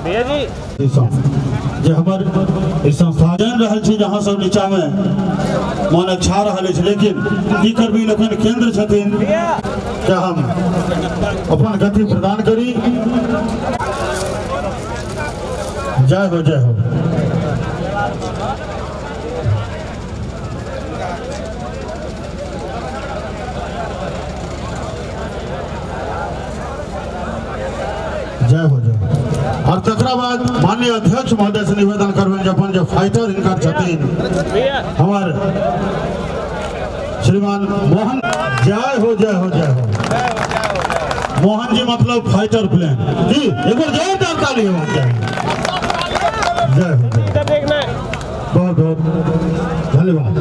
भैया जी जे हमर ई संस्था जानि रहल छी जे अहाँ सब नीचामे मन अच्छा रहल अछि, लेकिन की करबै, लोकनि केंद्र छथिन जे हम अपन गति प्रदान करी। जय हो, जय हो। जय हो, जय हो। और तकरा बाद माननीय अध्यक्ष महोदय से निवेदन करबनि जे अपन जे फाइटर हिनकर छथिन हमर श्रीमान मोहन, जय हो, जय हो, जय हो। मोहन जी मतलब फाइटर प्लेन जी, एक बार जोरदार ताली हो। जय जय हो, जय। बहुत बहुत धन्यवाद।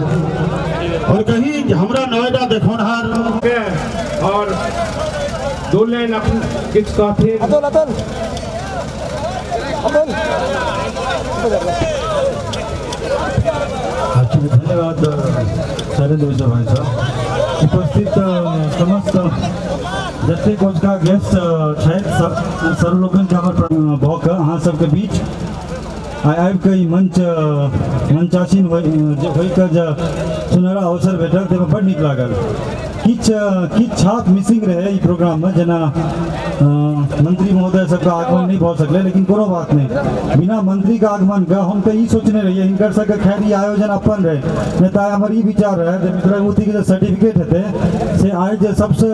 और कहीं हमरा नोएडा देखौनहार और दो लाइन अपन किछु कहथिन। अतुल, अतुल, अतुल। एक्चुअली धन्यवाद शैलेंद्र मिश्र भाई साहब। उपस्थित समस्त जतेक ओजका गेस्ट छथि सब सर्वलोकन के हमर भऽ कऽ अहाँ सबके बीच आइ आबि कऽ ई मंचासीन होइके जे सुनहरा अवसर भेटल ताहिमे बड़ नीक लागल। किछु छाप मिसिंग रहै ई प्रोग्राममे, जेना मंत्री महोदय सबके आगमन नहि भऽ सकलै, लेकिन कोनो बात नहि, बिना मंत्रीके आगमनके हम तऽ ई सोचने रहियै हिनकर सबके खैर ई आयोजन अपन रहै, नहि तऽ आइ हमर ई विचार रहै जे मिथिला विभूतिके जे सर्टिफिकेट हेतै से आइ जे सबसँ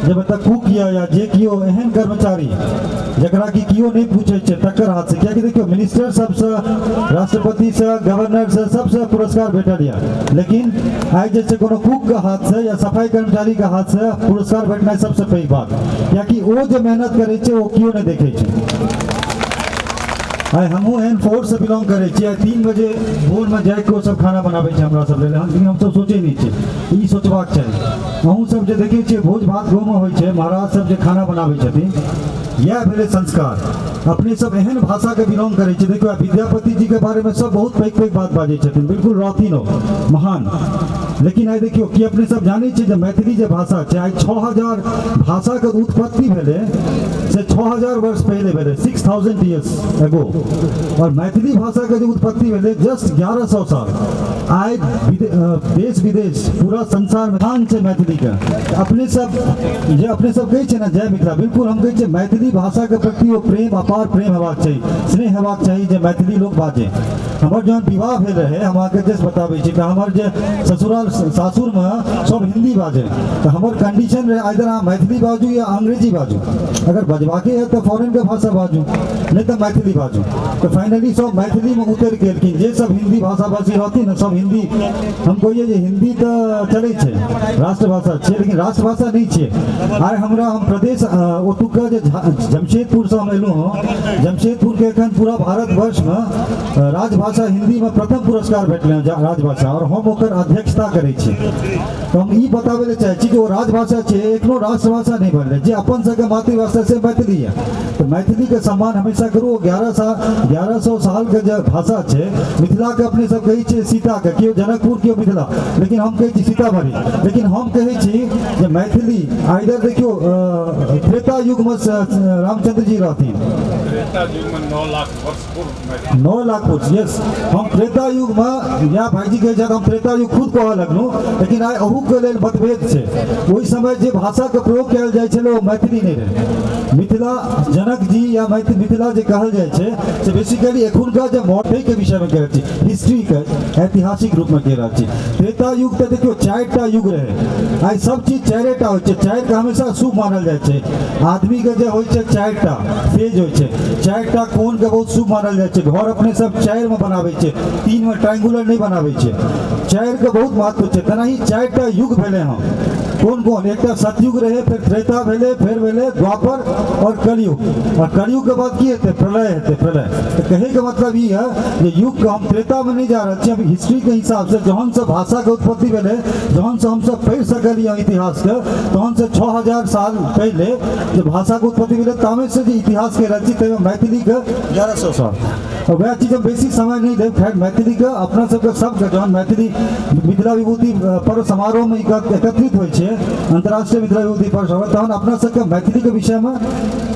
जे मतलब कुक या जे केओ एहन कर्मचारी जकरा कि केओ नहि पूछै छै तकर हाथसँ, कियाकि देखियौ मिनिस्टर सबसँ, राष्ट्रपतिसँ, गवर्नरसँ सबसँ पुरस्कार भेटल यऽ, लेकिन आइ जे छै कोनो कुकके हाथसँ या सफाई कर्मचारीके हाथसँ पुरस्कार भेटनाइ सबसँ पैघ बात, कियाकि ओ जे मेहनत करै छै ओ केओ नहि देखै छै। आइ हमहूँ एहन फोर्ससँ बिलोंग करै छी, आइ 3 बजे भोरमे जाइके ओ सब खाना बनाबै छै हमरा सब लेल, लेकिन हमसब सोचै नहि छियै, ई सोचबाक चाही। अहूँ सब जे देखै छियै भोज भात गाँवमे होइ छै, महाराज सब जे खाना बनाबै छथिन, इएह भेलै संस्कार। अपने सब एहन भाषाके बिलोंग करै छियै। देखियौ विद्यापति जीके बारेमे सब बहुत पैघ पैघ बात बाजै छथिन, बिल्कुल रहथिन ओ महान, लेकिन आइ देखियौ कि अपने सब जानै छियै जे मैथिली जे भाषा छै, आइ 6000 भाषाके उत्पत्ति भेलै से 6000 वर्ष पहिले भेलै, 6000 इयर्स एगो, और मैथिली भाषाके जे उत्पत्ति भेलै जस्ट 1100 साल। आइ देश विदेश पूरा संसारमे स्थान छै मैथिलीके। अपने सब जे अपने सब कहै छियै ने जय मिथिला, बिल्कुल हम कहै छियै मैथिली भाषाके प्रति ओ प्रेम, अपार प्रेम हेबाक चाही, स्नेह हेबाक चाही जे मैथिली लोक बाजै। हमर जहन विवाह भेल रहै, हम अहाँके जस्ट बताबै छी, तऽ हमर जे ससुराल सासुरमे सब हिन्दी बाजै, तऽ हमर कंडीशन रहै आइदर अहाँ मैथिली बाजू या अंग्रेजी बाजू, अगर बजबाके है तऽ फॉरेनके भाषा बाजू, नहि तऽ मैथिली बाजू। तऽ फाइनली सब मैथिलीमे उतरि गेलखिन, जे सब हिन्दी भाषाभाषी रहथिन ने सब हिन्दी। हम कहियै जे हिन्दी तऽ चलै छै, राष्ट्रभाषा छै, लेकिन राष्ट्रभाषा नहि छै। आइ हम प्रदेश ओतुका जे जमशेदपुरसँ हम एलहुँ हँ, जमशेदपुरके एखन पूरा भारतवर्षमे राजभाषा हिन्दीमे प्रथम पुरस्कार भेटलै हँ राजभाषा, और हम ओकर अध्यक्षता करै छी। तऽ हम ई बताबै लए चाहै छी कि ओ राजभाषा छै, एखनो राष्ट्रभाषा नहि बनलै। जे अपन सबके मातृभाषा से मैथिली यऽ, तऽ मैथिलीके सम्मान हमेशा करू। ओ 1100 सालके जे भाषा छै, मिथिलाके अपने सब कहै छियै सीताके, केओ जनकपुर केओ मिथिला, लेकिन हम कहै छी सीतामढ़ी, लेकिन हम कहै छी जे मैथिली आइदर देखियौ त्रेता युगमे रामचंद्र जी रहथिन, त्रेता युगमे 9 लाख वर्ष पूर्व, 9 लाख वर्ष, यस। हम त्रेता युगमे, या भाईजी कहै छथि हम त्रेता युग खुद कहऽ लगलहुँ, लेकिन आइ अहूके लेल मतभेद छै। ओहि समय जे भाषाके प्रयोग कयल जाइ छलै ओ मैथिली नहि रहै। मिथिला जनक जी या मिथिला जे कहल जाइ छै से बेसिकली एखुनका जे मॉडलके विषयमे कहि रहल छी, हिस्ट्रीके ऐतिहासिक रूपमे कहि रहल छी। त्रेता युग तऽ देखियौ 4टा युग रहै, आइ सब चीज 4टा होइ छै। 4के हमेशा शुभ मानल जाइ छै। आदमीके जे होइ छै 4टा फेज होइ छै, 4टा कोणके बहुत शुभ मानल जाइ छै। घर अपने सब 4मे बनाबै छै, 3मे ट्रायंगुलर नहि बनाबै छै। 4के बहुत महत्व छै। तेनाही 4टा युग भेलै हँ, कोन कोन? एकटा सतयुग रहै, फेर त्रेता भेलै, फेर भेलै द्वापर और कलयुग। और कलयुग के बाद की हेतै? प्रलय हेतै, प्रलय। तऽ कहैके मतलब ई है जे युगके हम त्रेतामे नहि जा रहल छी, हम हिस्ट्रीके हिसाबसँ जहनसँ भाषाके उत्पत्ति भेलै, जहनसँ हमसब पढ़ि सकलियै इतिहासके, तहनसँ 6000 साल पहिले जे भाषाके उत्पत्ति भेलै, तामेसँ जे इतिहास कहि रहल छी ताहिमे मैथिलीके 1100 साल। और वएह चीज हम बेसी समय नहि देब। खैर मैथिलीके अपना सबके सबके जहन मैथिली मिथिला विभूति पर्व समारोहमे एकत्रित होइ छै छियै अंतर्राष्ट्रीय मिथिला युवक दिवस होबे, तहन अपना सबके मैथिलीके विषयमे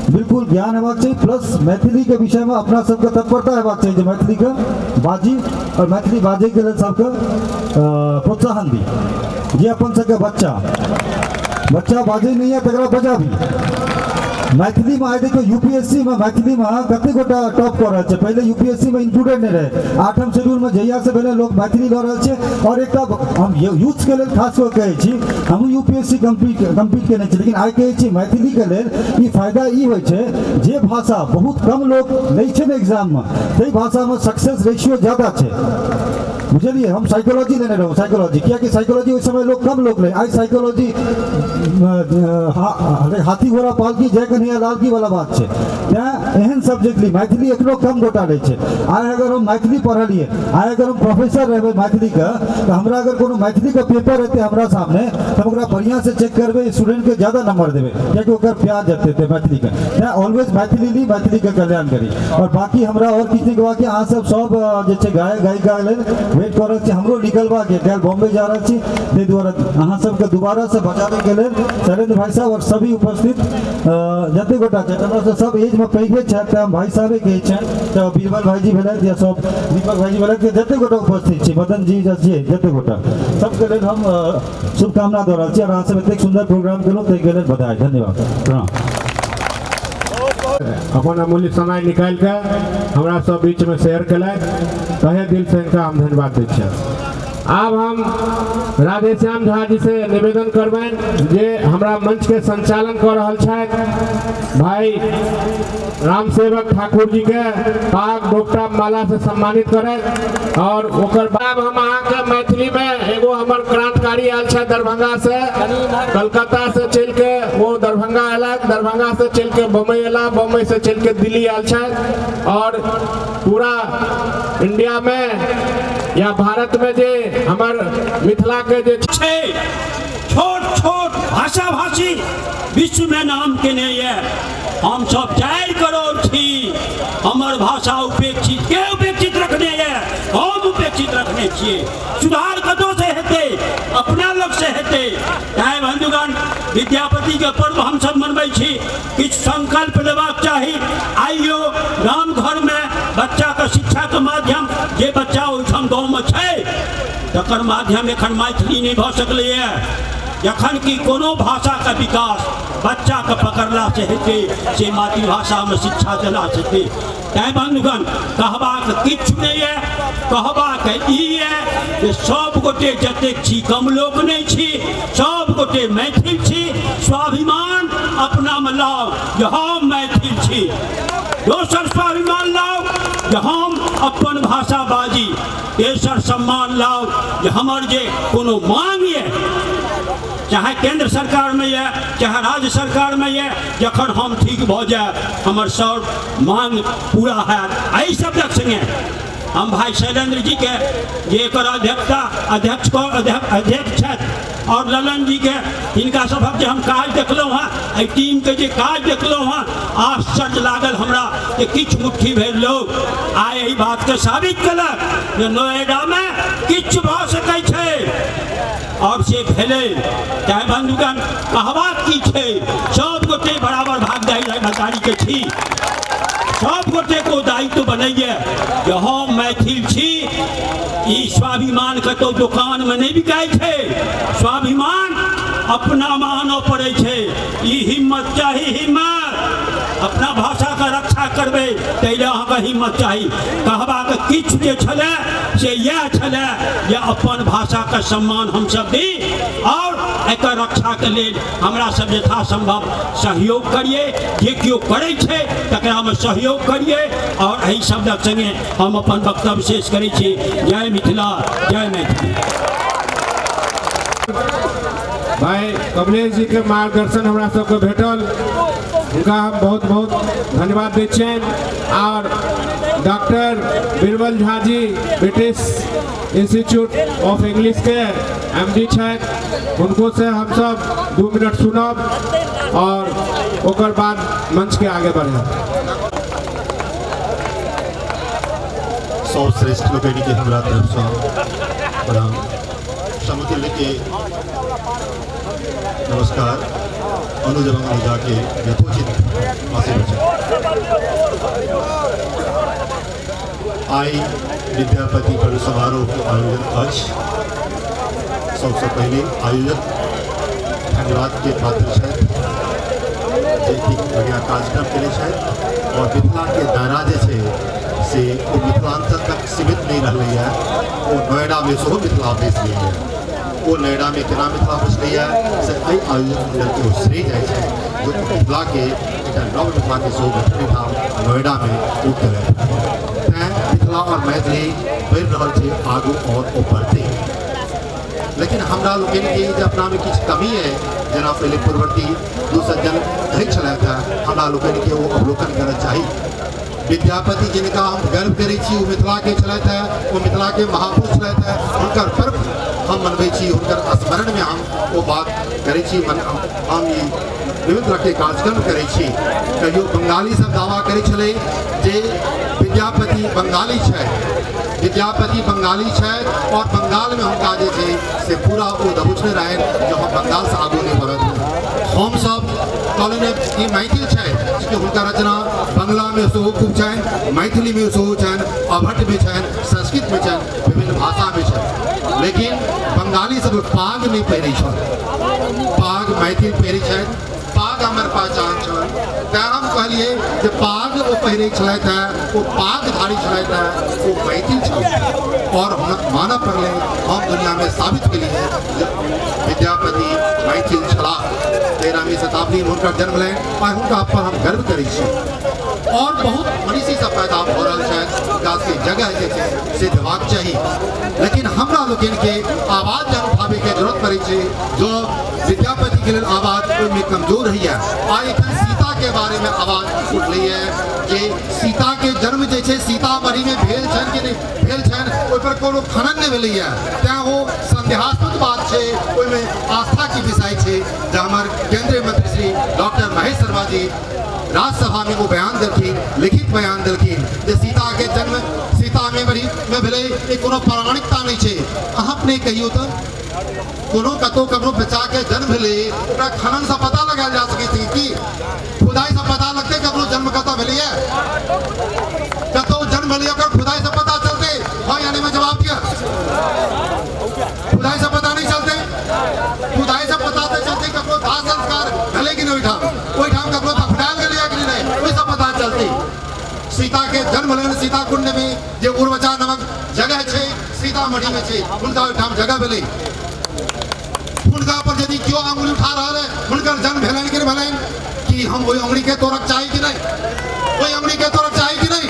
बिल्कुल ज्ञान हेबाक चाही, प्लस मैथिलीके विषयमे अपना सबके तत्परता हेबाक चाही जे मैथिलीके बाजी और मैथिली बाजैके लेल सबके प्रोत्साहन दी। जे अपन सबके बच्चा बच्चा बाजै नहीं है तकरा बजाबी। मैथिली में आइ देखियौ यूपीएससी में मैथिली में कते गोटा टॉप कऽ रहल छै। पहिले यूपीएससी में इंक्लूडेड नहीं रहे, 8म शेड्यूल में जहिया से भेलै लोग मैथिली लऽ रहल छै। और एकटा हम यूथ के लेल खास कऽ कहै छी, हमहूँ यूपीएससी कम्पीट केने छी, लेकिन आइ कहै छी मैथिली के लेल ई फायदा ई होइ छै जे भाषा बहुत कम लोग लै छै ने एग्जाम में, ताहि भाषा में सक्सेस रेशियो ज्यादा छै। बुझलियै? हम साइकोलॉजी लेने रहूँ, साइकोलॉजी कियाकि साइकोलॉजी ओहि समय लोग कम लोग ले। आइ साइकोलॉजी हाथी घोड़ा पालकी जय कन्हैया लाल की वाला बात छै, तैँ एहन सब्जेक्ट ली। मैथिली एखनो कम गोटा लै छै। आइ अगर हम मैथिली पढ़लियै, आइ अगर हम प्रोफेसर रहबै मैथिलीके, तऽ हमरा अगर कोनो मैथिलीके पेपर एतै हमरा सामने तऽ हम ओकरा बढ़िआँसँ चेक करबै, स्टूडेंटके ज्यादा नंबर देबै, कियाकि ओकर प्यार जतेतै मैथिलीके। तैँ ऑलवेज मैथिली ली, मैथिलीके कल्याण करी। और बाकी हमरा और किछु नहि कहबाक अहाँ सब सब जे छै गायक गायिका लेल वेट कऽ रहल छी। हमरो निकलबाक यऽ, काल्हि बॉम्बे जा रहल छी, ताहि दुआरे अहाँ सबके दोबारासँ बजाबैके लेल शैलेन्द्र भाई साहब और सभी उपस्थित जते गोटा छथि, हमरा से सब एजमे पैघे छथि, तऽ हम भाई साहबे कहै छनि, तऽ बीरबल भाईजी भेलथि या सब दीपक भाईजी भेलथि, जते गोटा उपस्थित छी, मदन जी जे जते गोटा, सबके लेल हम शुभकामना दऽ रहल छी। और अहाँ सब एतेक सुन्दर प्रोग्राम केलहुँ ताहिके लेल बधाई, धन्यवाद, प्रणाम। अपन अमूल्य समय निकालि कऽ हमरा सब बीचमे शेयर केलथि, तहे दिल से इनका हम धन्यवाद दै छियनि। आब हम राधेश्याम झा जी से निवेदन करबनि जे हमरा मंच के संचालन कऽ रहल छथि भाई रामसेवक ठाकुर जी के पाग दोपटा माला से सम्मानित करैत। और ओकर बाद हम अहाँके मैथिली में एगो हमर क्रांतिकारी आयल छथि दरभंगा से, कलकत्ता से चलि के वो दरभंगा अयलथि, दरभंगा से चलि के बम्बई अयला, बम्बई से चलि के दिल्ली आयल छथि और पूरा इंडिया में या भारत में जे हमर मिथिला के जे छै छोट छोट भाषा भाषी विश्व में नाम केने ये, हम सब 4 करोड़ छी, हमर भाषा उपेक्षित के उपेक्षित रखने ये, हम उपेक्षित रखने छियै। सुधार कतौ से हेतै? अपना लोग से हेतै। तैं बंधुगण विद्यापति के पर्व हम सब मनबै छी, किछु संकल्प लेबाक चाही। आइयो गाम घर में बच्चा के शिक्षा के माध्यम, जे बच्चा ओहिठाम गाँव में छै तकर माध्यम एखन मैथिली नहीं भऽ सकलैए। जखन कि कोनो भाषा के विकास बच्चा के पकड़ला से हेतै, से मातृभाषा में शिक्षा देला से हेतै। तैं बंधुगण कहबाक किछु नहीं है, कहबाक ई है जे सब गोटे जतेक छी कम लोक नहीं छी, सब गोटे मैथिल छी। स्वाभिमान अपना में लाउ जे हम मैथिल छी, दोसर स्वाभिमान लाउ जे हम अपन भाषा बाजी, तेसर सम्मान लाउ जे हमर जे कोनो मांग ये चाहे केंद्र सरकार में ये चाहे राज्य सरकार में ये, जखन हम ठीक भऽ जाए हमर सब मांग पूरा हैत। एहि शब्दक संगे हम भाई शैलेंद्र जी के जे एकर अध्यक्ष छथि और ललन जी के, हिनका सभक जे हम काज देखलहुँ हँ, एहि टीमके जे काज देखलहुँ हँ, आश्चर्य लागल हमरा जे किछु मुट्ठी भरि लोग आइ एहि बातके साबित केलक जे नोएडामे किछु भऽ सकै छै और से भेलै। तैं बंधुगण कहबाक की छै, सब गोटे बराबर भागीदारी के छी, सब गोटे को दायित्व बनैए जे हम मैथिल छी। ई स्वाभिमान कतौ दोकान में नहीं बिकाइ छै, स्वाभिमान अपना में आनऽ पड़ै छै। ई हिम्मत चाही, हिम्मत अपना भाषा के रक्षा करबै ताहि लए अहाँके हिम्मत चाही। कहबाक किछु जे छलै से इएह छलै जे अपन भाषा के सम्मान हमसब दी और एकर रक्षा के लेल हमरा सब यथासंभव सहयोग करिए। जे केओ करै छै तकरा में सहयोग करिए। और एहि शब्दक संगे हम अपन वक्तव्य शेष करै छी। जय मिथिला, जय मैथिली। भाई कमलेश जी के मार्गदर्शन हमरा सबके भेटल, हुनका हम बहुत बहुत धन्यवाद दै छियनि। और doctor Birbal Jha ji British Institute of English के एमडी छथि, हुनको से हम सब 2 मिनट सुनब और ओकर बाद मंच के आगे बढ़ब। सब श्रेष्ठ लोकनि के हमरा तरफ से प्रणाम। समतुल्य के नमस्कार। अनुज एवं अनुजा के यथोचित आशीर्वचन। आई विद्यापति पर्व समारोह के आयोजन अछि। सबसे पहले आयोजक धन्यवाद के पात्र छथि जे कि बढ़िया कार्यक्रम केने छथि और मिथिला के दायरा जे छै से ओ मिथिलांचल तक सीमित नहीं रहलैए, ओ नोएडा में सेहो मिथिला बसि गेलैए। ओ नोएडा में केना मिथिला बसलैए से एहि आयोजक मंडल के ओ श्रेय जाइ छै जो मिथिला के एकटा नव मिथिला के सेहो गठन एहिठाम नोएडा में ओ केलथि। तैँ मिथिला और मैथिली बढ़ि रहल छै आगू और ओ बढ़तै। लेकिन हमरा लोकनि के जे अपना में किछु कमी है, जेना पहले पूर्ववर्ती दू सज्जन कहै छलथि हेँ, हमरा लोकनि के ओ अवलोकन करऽ चाही। विद्यापति जिनका हम गर्व करै छी ओ मिथिला के छलथि हेँ, ओ मिथिला के महापुरुष छलथि हेँ। हुनकर पर्व हम मनबै छी, हुनकर स्मरण में हम ओ बात करै छी, हम ई विभिन्न तरह के कार्यक्रम करै छी। कहियो बंगाली सब दावा करै छलै जे विद्यापति बंगाली छथि, विद्यापति बंगाली छथि और बंगाल में हुनका जे छै से पूरा ओ दबोचने रहनि जे हम बंगाल से आगू नहीं बढ़ब। हम सब कहलनि ई मैथिल छथि कि हुनका रचना बंगला में सेहो खूब छनि, मैथिली में सेहो छनि, अभट्ट में छनि, संस्कृत में छनि, विभिन्न भाषा में छनि। लेकिन बंगाली सब पाग नहीं पहिरै छल, पाग मैथिल पहिरै छथि, पाग हमर पहचान छल। तैं हम कहलिए जे पाग ओ पहिरै छलथि हेँ, ओ पागधारी छलथि हेँ, ओ मैथिल छल और हुनक मानऽ पड़लै। हम दुनिया में साबित केलिए जे विद्यापति मैथिल छलाह। 13वीं शताब्दी में हुनकर जन्म भेलनि आ हुनका पर हम गर्व करै छी। और बहुत मनीषी सब पैदा भऽ रहल छथि, हुनका सबके जगह जे छै से देबाक चाही। लेकिन हमरा लोकनि के आवाज जहन उठाबैके जरूरत पड़ै छै, जो विद्यापति के लेल आवाज ओहिमे कमजोर होइए। आइ एखन सीता के बारे में आवाज उठलैए जे सीता के जन्म जे छै सीतामढ़ी में भेल छनि कि नहि भेल छनि, ओहि पर कोनो खनन नहि भेलैए, तैं ओ संदेहास्पद बात छै। ओहिमे आस्था के विषय छै जे हमर केंद्रीय मंत्री श्री डॉक्टर महेश शर्मा जी राज्यसभा में वो बयान देलखिन, लिखित बयान देलखिन जे सीता के जन्म सीतामढ़ी में भेलै, ई कोनो प्रामाणिकता नहीं छै। अहाँ अपने कहियौ तऽ कोनो कतौ ककरो बच्चा के जन्म भेलै ओकरा खनन से पता लगायल जा सकै छै कि खुदाई से पता लगतै ककरो जन्म कतऽ भेलैए, कतौ जन्म भेलैए ओकर खुदाई से पता चलतै? हाँ यानी में जवाब दिअ, खुदाई से पता नहीं चलतै? खुदाई से पता तऽ चलतै ककरो दाह संस्कार भेलै कि नहि ओहिठाम, ओहिठाम ककरो दफनायल गेलैए कि नहि, ओहिसँ पता चलतै। सीता के जन्म भेलनि सीता कुंड में, जे उर्वचा नामक जगह छै सीतामढ़ी में छै, हुनका ओहिठाम जगह भेलै। हुनका पर यदि केओ अंगुली उठा रहल है हुनकर जन्म भेलनि कि नहि भेलनि, कि हम ओहि अंगुली के तोड़क चाही कि नहीं, ओहि अंगुली के तोड़क चाही कि नहीं?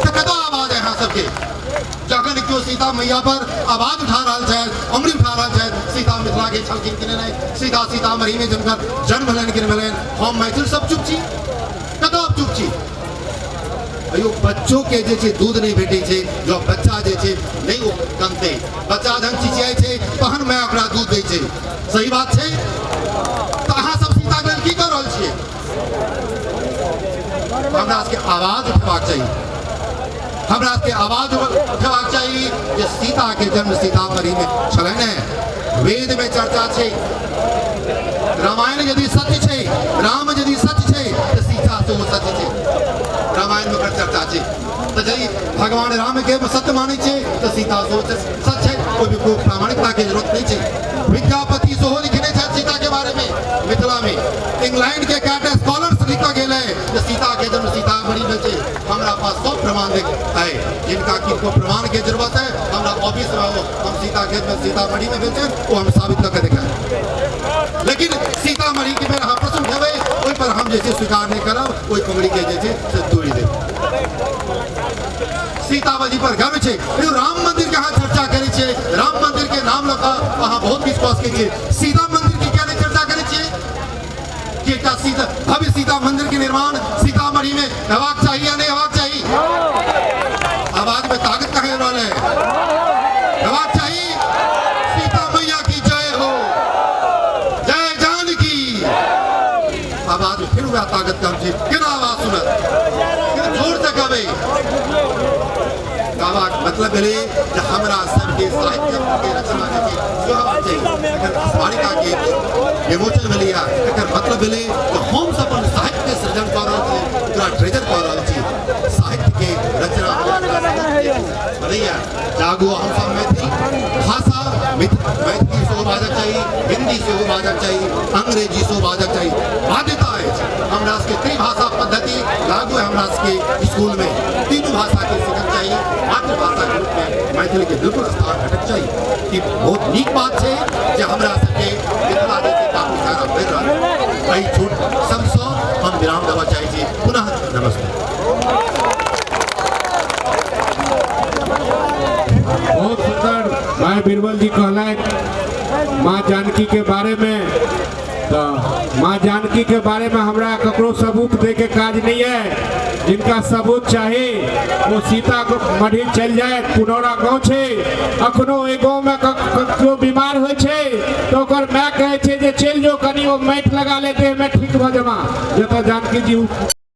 तऽ कतऽ आवाज है अहाँ सबके? जखन केओ सीता मैया पर आवाज उठा रहल छथि, अंगुली उठा रहल छथि, सीता मिथिला के छलखिन कि नहि, सीता सीतामढ़ी में जिनकर जन्म भेलनि कि नहि भेलनि, हम मैथिल सब चुप छी, कतऽ चुप छी? अयो बच्चो के जे छै दूध नहीं भेटै छै, जो बच्चा जे छै नहीं ओ कनतै, बच्चा जहन चिचियाइ छै तहन माय ओकरा दूध दै छै। सही बात छै? तऽ अहाँ सब सीता के लेल की कऽ रहल छियै? हमरा सबके आवाज उठेबाक चाही, हमरा सबके आवाज उठेबाक चाही जे सीता के जन्म सीतामढ़ी में छलनि हेँ। वेद में चर्चा छै, रामायण यदि सत्य छै, राम यदि सत्य छै तऽ सीता सेहो सत्य छै, रामायण में ओकर चर्चा छै। तऽ यदि भगवान राम के सत्य मानै छै तऽ सीता सेहो सत्य छै, ओहिमे कोइ प्रामाणिकता के जरूरत नहि छै। विद्यापति सेहो लिखने छथि सीता के बारे में मिथिला में, इंग्लैंड के कएटा स्कॉलर्स लिख कऽ गेल है जे सीता के जन्म सीतामढ़ी में छै। हमरा पास सब प्रमाण है, जिनका किनको प्रमाण के जरूरत है हमरा ऑफिस में आओ, हम सीता के जन्म सीतामढ़ी में भेल छै ओ हम साबित कऽ के देखायब। लेकिन सीतामढ़ी के बेर अहाँ प्रश्न उठेबै ओहि पर हम जे छै स्वीकार नहि करब, ओहि पगड़ी के जे छै से तोड़ि देब। सीतामढ़ी पर गर्व छै। राम मंदिर के अहाँ चर्चा करै छियै, राम मंदिर के नाम लऽ कऽ अहाँ बहुत किछु कऽ सकै छियै, सीता मंदिर के किया नहि चर्चा करै छियै? कि एकटा सीता भव्य सीता मंदिर के निर्माण सीतामढ़ी में हेबाक चाही या नहि हेबाक चाही? आवाज में ताकत कहाँ रहल है? हेबाक चाही। सीता मैया की जय हो, जय जानकी। आवाज में फिर वह ताकत कम छै, केना आवाज सुनत? जोर से कहबै। कहबाक मतलब भेलै जे हमरा सबके के साहित्य के रचना जे छै सेहो हेबाक चाही। एकर स्मारिका के विमोचन भेलैया, एकर मतलब भेलै जे हम सब अपन साहित्य के सृजन कऽ रहल छी, ओकरा ट्रेजर कऽ रहल छी। साहित्य के रचना बनैया। जागू हम सब मैथिल भाषा, मैथिली सेहो बाजक चाही, हिंदी सेहो बाजक चाही, अंग्रेजी सेहो बाजक चाही। बाध्यता अछि हमरा सबके त्रिभाषा पद्धति लागू है। हमरा सबके स्कूल में तीनू भाषा के सीखक चाही। मातृभाषा के रूप में मैथिली के बिल्कुल स्थान भेटक चाही। ई बहुत नीक बात छै जे हमरा सबके मिथिला जे छै काफी सारा बढ़ि रहल। एहि छोट शब्दसँ हम विराम देबऽ चाहै छी। पुनः नमस्ते। बहुत सुंदर भाई बीरबल जी कहलनि माँ जानकी के बारे में। तो माँ जानकी के बारे में हमरा ककरो सबूत दे के काज नहीं है। जिनका सबूत चाही वो सीता मढ़ी चल जाए, पुनौरा गाँव छै, अखनो ओहि गाँव में ककरो बीमार होइ छै तो ओकर माय कहै छै जे चलि जो कनी ओ माटि लगा ले देह में ठीक भऽ जेबा। जतऽ जानकी जी